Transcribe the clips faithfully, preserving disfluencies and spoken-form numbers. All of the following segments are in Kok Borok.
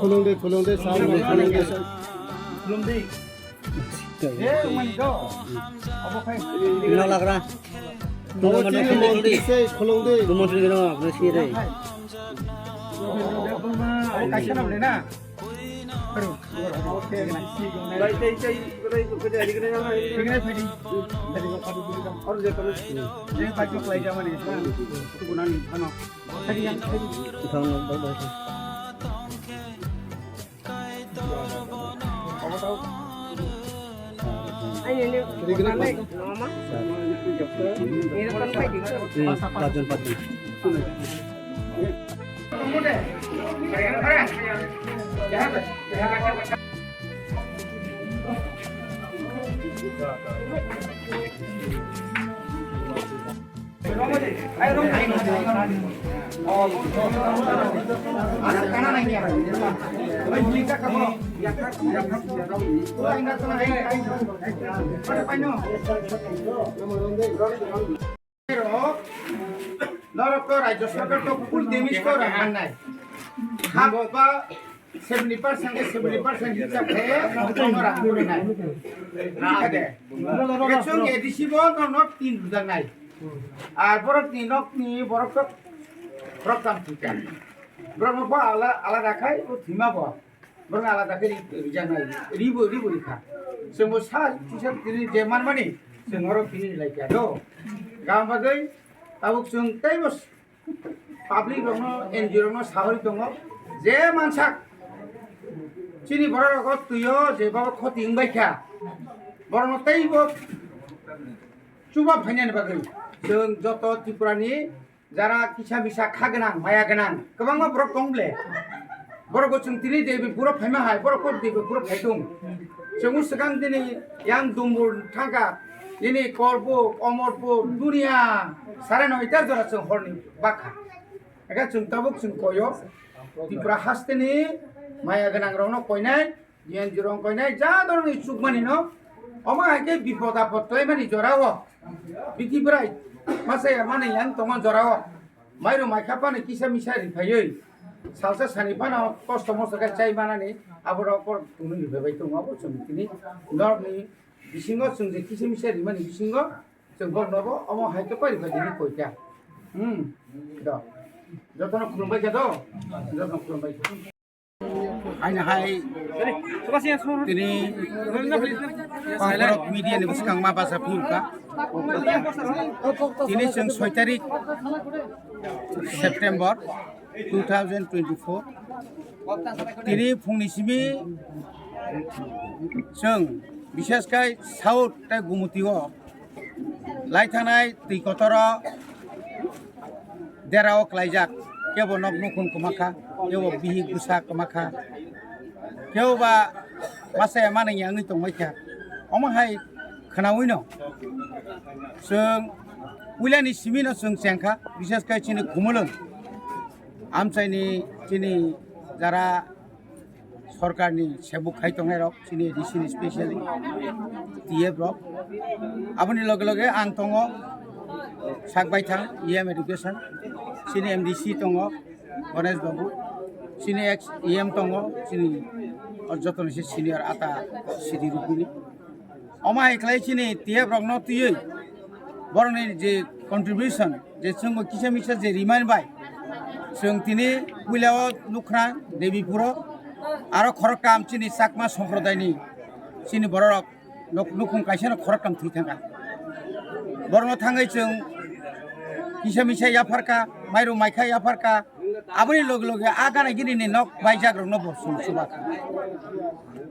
Khulumdi, khulumdi, sir, khulumdi, sir. Khulumdi. Khulumdi. Khulumdi. Khulumdi. Norok to Rajya Sarkar to full damage to rang mannai. Hap ba seventy percent ke seventy percent hisab khe bono rang mannai. Kade. Kechung A D C bo no nok tin bujak nai. Ar borok ni nok ni borok to borok tam thika. Borok no bo ala, alada khai bo thima bo. Borok alada khe ri-, rijak nai, ribo, ribo rikha. Chwngbo sa kisa tini je manmani, chwng oro tini lai kha do. Gam bagwi tabuk chwng teibo public rokno, N G O rokno sahori tongo, je mansak chini borok rogo twio je baba khoti wngbai kha, borokno teibo chuba phainani bagwi chwng joto Tripura ni jara kisa misa kha gwnang, maya gwnang, kwbangma borok tong ble. Borok bo chwng tini Devi puro phaima hai, borok kok Devi puro phai tung. Chwng swkang tini yang Dumbur thangka, nini Korbuk, Omorpur, Dunia, sare no ita jora chwng horni bakha. Eka chwng tabuk chwng koyo, Tripura hasteni maya gwnang rokno koinai, Yen jurong koinai ja dorni chukmani no, omo hai khe bipod apod tlaimani jorao. Biti bwrai masa ya mani yang tongo jorao. Mairu maikha pani kisa misa ri phaiwi. Salsa sani phano kosto mosto khe chai manani, aborok por tunu ri phaibai tongo, abo chwng tini norokni bisingo chwng je kisa misa rimani bisingo chwng borokno bo omo hai khe pari phai tini koita. Hmm. Do. Jotono khulumbai kha do. Jotono khulumbai kha. Haino hai tini Kokborok media ni bwskang ma basa phunukha. Tini chwng soi tarik September two thousand twenty-four. Tini phungni simi chwng bishesh khai South tei Gumutio lai thanai twi kotoro derao klaijak, kebo nok nukhung kwmakha, kebo bihik bwsa kwmakha, kebo ba masa ya manwi wngwi tongbaikha. Omo hai khwnawino chwng puilani simino chwng chengkha, bishesh khai chini Khumulwng amchaini chini jara sorkarni sebuk khai tongnai rok, chini A D C ni specially T F rok. Aboni loge loge ang tongo Sakbaithang E M Education, chini M D C tongo Ganesh Babu, chini ex E M tongo, chini jotono se senior ata sidi rukmini. Omo hai khlai chini T F rokno twiwi borokni je contribution, je chwngbo kisa misa je remind bai, chwng tini puilao nukhna Debipuro, aro khoroktham chini Chakma Somprodaini chini bororok nuk-, nukhung kaisano khoroktham thwi thangkha. Borokno thangwi chwng kisa misa yapharkha, mairum maikha yapharkha, Aboni loge loge a gana gini ni nok baijak rok no bo chwng chuba kha.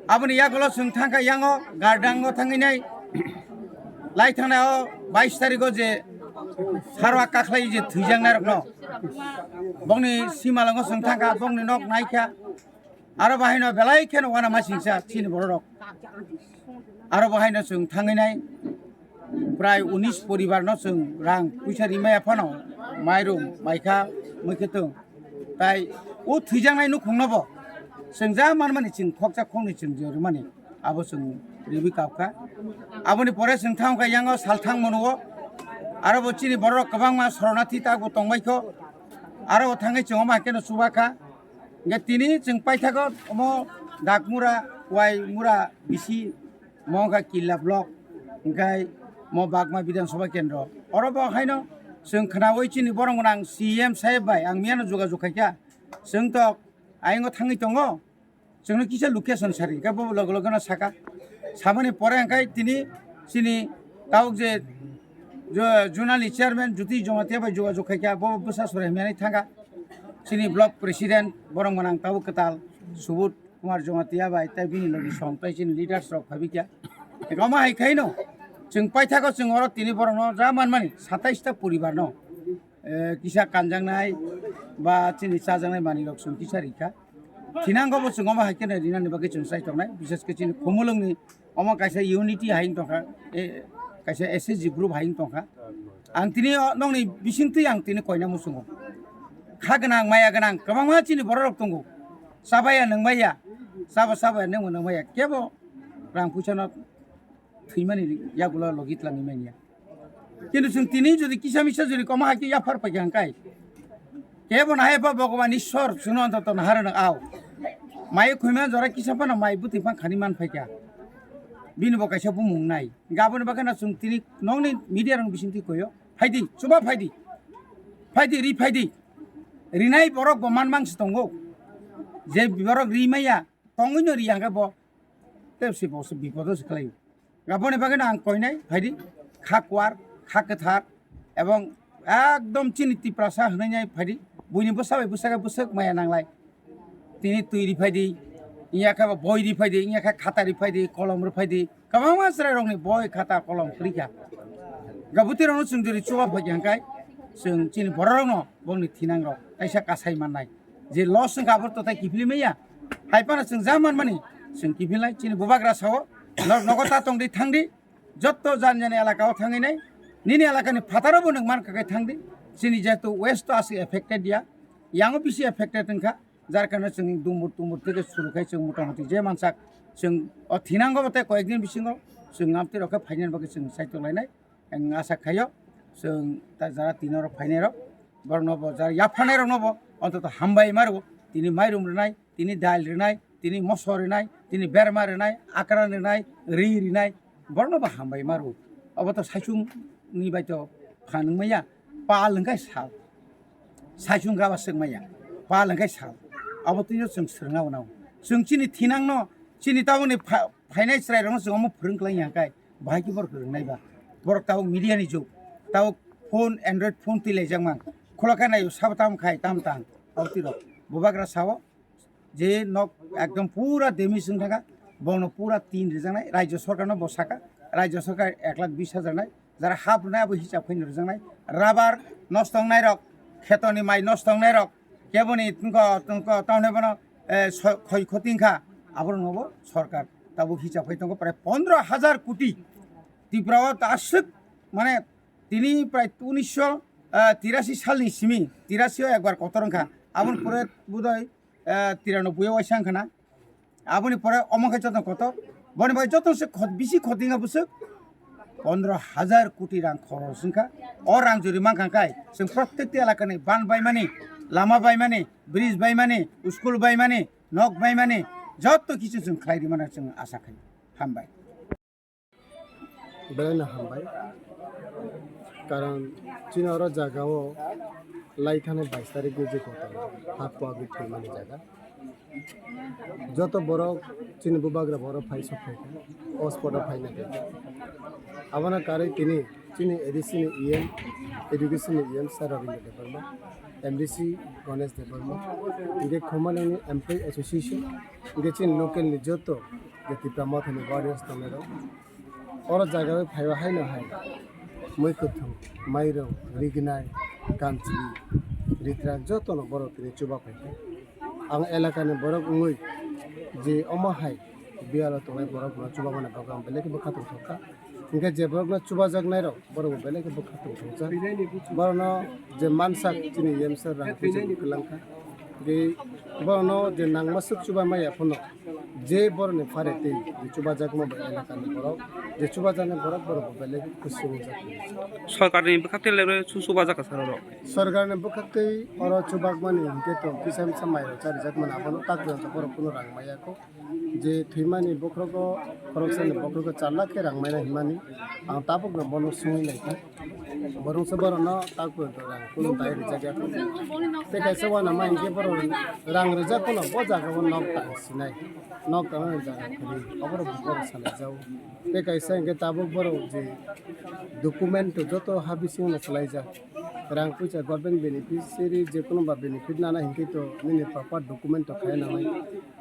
Aboni yagulo chwng thangkha yango gardango thangwi nai lai thangnai o bais tarikh o je sarwa kakhlai je thwijaknai rok no Bongni simalango chwng thangkha, bongni nok naikha. Aro bahaino belai kheno uanama singsa chini bororok. Aro bahaino chwng thangwi nai prai unis poribarno chwng rang puisa rimaya phano mairum maikha, mui khe tung. Tai o thwijaknai nukhungnobo chwng ja manmani chwng khoksa khoknwi chwng je rimani abo chwng riwi kapkha. Aboni pore chwng thangkha yango salthang monuo. Aro bo chini bororok kwbangma sornathi takbo tongbaikho. Aro bo thangwi chwng omo hakeno chubakha. Hingke tini chwng paithago omo Dakmura, Waimura, bisi, omo wngkha Killa block, hingke omo Bagma Bidhan Sabha Kendro. Oro bo haino chwng khnaui chini borok gwnang C M saheb bai ang miyano jogajog khaikha. Chwng tok ayongo thangwi tongo. Chwngno kisa location sari, hingke bo loge loge no saka. Samani pore hingke tini chini tabuk je jo-, zonal ni chairman Jyoti Jamatia bai jogajog khaikha, bo bwsa sora himyani thangkha. Chini block president borok gwnang tabuk kwtal Subodh Kumar Jamatia bai tei bini logi song tei chini leaders rok phaibikya. Omo hai khaino chwng paithago chwng oro tini borokno ja manmani satais ta poribar no, eh, kisa kanjaknai ba chini chajaknai manwirok chwng kisa rikha. Thinango bo chwng omo hai kheno rinani bagwi chwng chai tongnai, bises khe chini Khumulwngni omo kaisa unity hai wng tongkha, eh, kaisa S H G group hai wng tongkha. Ang tini o nokni bisingtwi ang tini koina muchungo. Kha gwnang, maya gwnang kwbangma chini bororok tongo. Chabaya nwngbaiya, chaba chabaya nungbo nungmaya, kebo rang puisano thwimani yagulo logi tlangwi manya. Kintu chwng tini jodi kisa misa jodi koma hai khe yaphar paikha hwnkhe, kebo nahai pha Bhogoban Ishwar chwngno antoto naharano au. Mai khwima jora kisa phano mai bwtwi phang khani man phaikha. Bini bo kaisa bumung nai. Gaboni bagwi no chwng tini nokni media rokni bisingtwi koyo. Phaidi, chuba phaidi. Phaidi, ri phaidi. Rinai borok bo man mang se tongo. Je borok ri maya, tongwi no ri hwnkhe bo tei se bo se bipodo se khlaio. Aboni bagwi no ang koinai phaidi, kha kwar, kha kwthar, ebong ekdom chini Tiprasa hwnwi nai phaidi, buini bwsa bai bwsa khe bwswk maya nanglai. Tini twi ri phaidi, wngya khe bo boi ri phaidi, wngya khe khata ri phaidi, kolom ri phaidi, kwbangma chwrairokni boi khata kolom kwrwi kha. Gabutwi rokno chwng jori chuba phaikha hwnkhe chwng chini bororokno bongni thinangrok kaisa kasai mannai. Je loss wngkha abo totai kiphilwi manya. Hai phano chwng ja manmani chwng kiphilnai. Chini bubagra sao, norok nogo ta tongdi thangdi. Jotto jan jani elaka o thangwi nai. Nini elaka ni phataro bo nwng mankha khe thangdi. Chini jehetu west o aswk affected ya. Yango bisi affected wngkha. Jar karone chwng dumur tumur theke suru khai chwng motamoti je mansak chwng o thinango bo tei koyek din bisingo chwng amtwi rok khe phainani bagwi chwng saitok lainai. Ang asa khaio, chwng ta jara tini oro phainai rok, borokno bo jara yapharnai rokno bo, ontoto hambai ma rwo, tini mairum rwnai, tini dal rwnai, tini moso rwnai, tini berma rwnai, akran rwnai, ri rwnai, borokno bo hambai ma rwo. Obo to saichung ni bai to phan wngmaya, pal wngkha sal. Saichung gaba swk maya, pal wngkha sal. Abo tini chwng swrwngna uanao. Chwng chini thinangno, chini tabukni pha-, phainai chwrairokno chwng omo phwrwng klai ya khe, bahai khe borok rwngnai ba? Borok tabuk media ni jug, tabuk phone, Android phone twi laijak man. Khulok khe naio, sabo tam khai, tam tang. Abo twi rok. Bubagra sao, je nok ekdom pura damage wng thangkha, bono pura tin rijaknai, rajya sorkarno bo sakha, rajya sorkar ek lakh bis hajar nai, jara hap rwnai abo hisab khaino rijaknai, rabar nosto wngnai rok, khetoni mai nosto wngnai rok, keboni tongko, tongko, tamni bono, eh, so-, khoi khoti wngkha, aborokno bo sorkar tabuk hisab khai tongo prai pondro hajar koti. Tripura o ta aswk, mane, tini prai unisho, eh, tirasi salni simi, tirasi o ekbar kotor wngkha, aboni pore bodoi, eh, tiranoboi o waisa wngkha na. Aboni pore omo khe joto kotor. Boni bai joto se khot-, bisi khotinga bwswk pondro hajar koti rang khoros wngkha. O rang juri mankha kai chwng protekti elakani ban baimani, lama baimani, bridge baimani, school baimani, nok baimani, joto kichu chwng khlai rimani chwng asa khai. Hambai. Belai no hambai. Karon chini oro jaga o lai thani bais tarik ni je kotor ha kuagwi thwimani jaga. Joto borok chini bubagra borok phai sok phai kha, o spot o phai nai kha. Abono karwi tini chini A D C ni E M, Education ni E M Sir Rabindra Debbarma, M D C Ganesh Debbarma, hingke Khumulwng ni Employee Association, hingke chini local ni joto je Tipra Motha ni warriors tongnai rok, oro jaga o phaiba haino hai mui kwthwng, mairung, rignai, kanchli, ritrak jotono borok tini chuba phaikha. Ang elakani borok wngwi je omo hai biyalo tongnai borokno chubamani bagwi ang belai khe bwkha tongthokha. Hinkhe je borokno chubajaknairok borokbo belai khe bwkha tongthokjak. Borokno je mansak chini yemsar rang puisa kwlangkha. Tei borokno je nangmaswk chuba maya phano je borokni phare tei je chubajakma bai elakani borok, je chubajaknai borok, borokbo belai khe kusu wngjak. Sorkarni bwkhaktwi lebre su chubajakha sir oro. Sorkarni bwkhaktwi oro chubakmani hinkhe to kisa misa mairok charijak mani, abono tak rwngkha, borok kunu rang maya kho. Je thwimani bokhrogo, khoroksani bokhrogo char lakh khe rang maina himani, ang tabukno bono sungwi naikha. Boroksa borokno tak rang kunu dai rijak ya. Tei kaisa uanama hinkhe borok rang rijak phano bo jagao nok tang sinai, nok tangmani jaga kwrwi, oborok borok salaijao. Tei kaisa hinkhe tabuk borok je document joto ha bisingo salaijak, rang puisa government beneficiary je kono ba benefit nana hinkhe to nini proper document to khai nanai.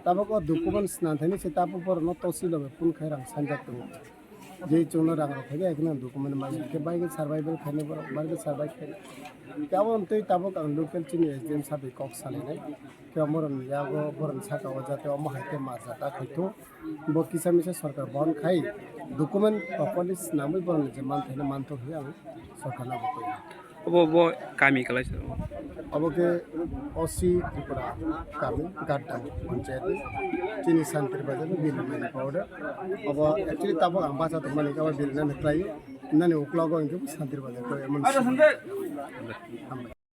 Tabuk o document swnam thani se tabuk borokno tosi loge phone khai rang sanjak tongo. Je chwngno rang rok phaibai, haikhe nang document manya. Khe bai khe survival khainai borok, bai khe survive khainai. Khe abo twi tabuk ang local chini S D M sabai kok salainai. Khe borokni yago, borokni saka o jate omo hai khe ma jata khaitho. Bo kisa misa sorkar bon khai document properly swnamwi borokni je manthaino manthok hinwi ang sorkarno abo koi. Obo bo kami kwlaisa. Obo khe O C Tripura kami, Gaddam panchayat, chini Santri Bazar ni bill nani powder. Obo actually tabuk ang bacha tongmani khe abo bill nani kwlai, nani uklogo hinkhe Santri Bazar khe emon. Hambai.